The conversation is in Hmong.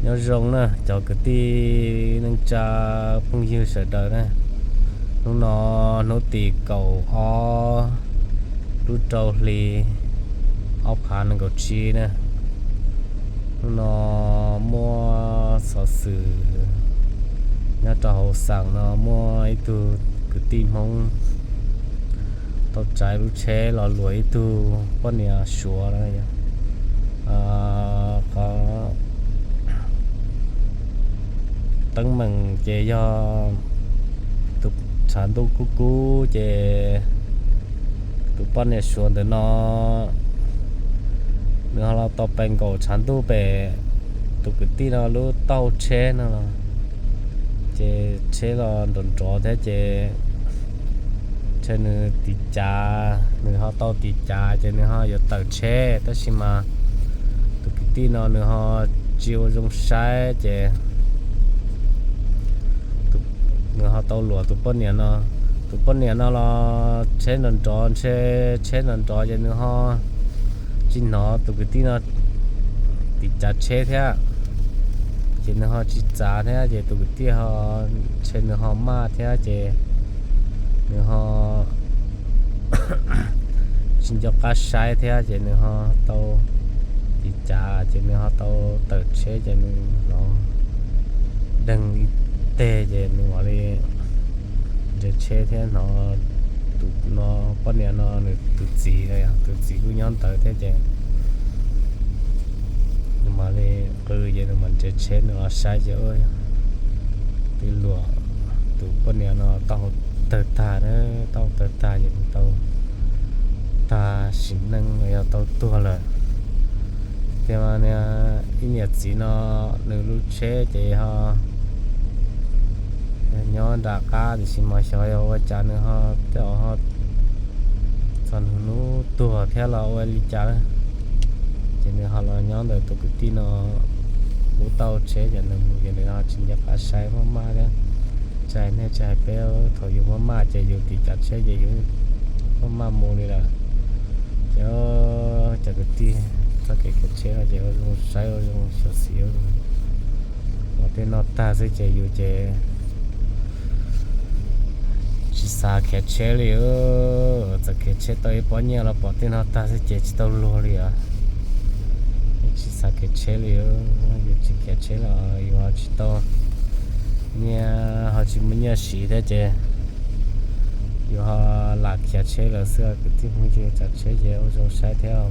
Nyob zoo na cov kwv tij neej tsa phooj ywg sawv daws na. Hnub no hnub tim kaum ob lub rau hli ob phav nees nkaum tsib na. Hnub no muaj xov xwm nyob rau hauv xeev no, muaj ib tug kwv tij Hmoob tau tsaiv lub tsheb los luam ib tug poj niam Suav na. Qhov teeb meem ces yog tus tshav ntuj kub kub ces tus poj niam Suav ntawm no nws ho los tau pes nkaum tshav ntuj pem tus kwv tij no lub taub hau tsheb no los, ces tsheb los nrov nrov thiab ces ntshe nws tiv cav, nws ho tau tiv cav ces nws ho yuav tawm tsheb, tab sis mas tus kwv tij no nws ho tsis ua zoo saib ces nws ho tau luam tus poj niam no. Tus poj niam no los tsheb nrov nrov, ntshe tsheb nrov nrov ces nws ho tsis hnov tus kwv tij no tiv cav tsheb thiab, ces nws ho tsis txav thiab ces tus kwv tij ho, ntshe nws ho maj thiab ces nws ho tsis nco qab saib thiab ces nws ho tau tiv cav ces nws ho tau tawm tsheb ces nws hnov deeg ib teg ces nws mam li ntsia tsheb thiab hnov tus no, poj niam no nws tus txiv, tus txiv kuj nyob ntawd thiab ces nws mam li qw ces nws mam ntsia tsheb nws los saib ces twb luam tus poj niam no taub hau tawg tag, taub hau tawg tag ces nws tau tag sim neej los yog tau tuag lawm. Tias mas ib niam txiv no nws lub tsheb ces ho nyob nram qab tiam sis mas xyov yog ua cas nws ho tej zaum ho txog nws hnub tuag thiab los ua li cas na. Ces nws ho los nyob ntawm tus kwv tij no lub taub hau tsheb ces nws mus ces nws ho tsis nco qab saib, maj maj thiab. Tsis hais nej tsis hais peb, thaum yus maj maj ces yus tiv cav tsheb ces yus maj maj mus li lawm. Ces cov kwv tij, txoj kev khiav tsheb no ces ua zoo saib ua zoo xyuam xim, pom tej no tag xwb ces yus ces tsis xav khiav tsheb li. Txawm khiav tsheb tau ib pob nyiaj los pom tej no tag xwb ces tsis tau luag li os. Tsis xav khiav tsheb li, yus tsis khiav tsheb los yus ho tsis tau nyiaj, ho tsis muaj nyiaj siv thiab ces yus ho lam khiav tsheb lawm xwb. Kwv tij phooj ywg, tsav tsheb ces ua zoo saib thiab.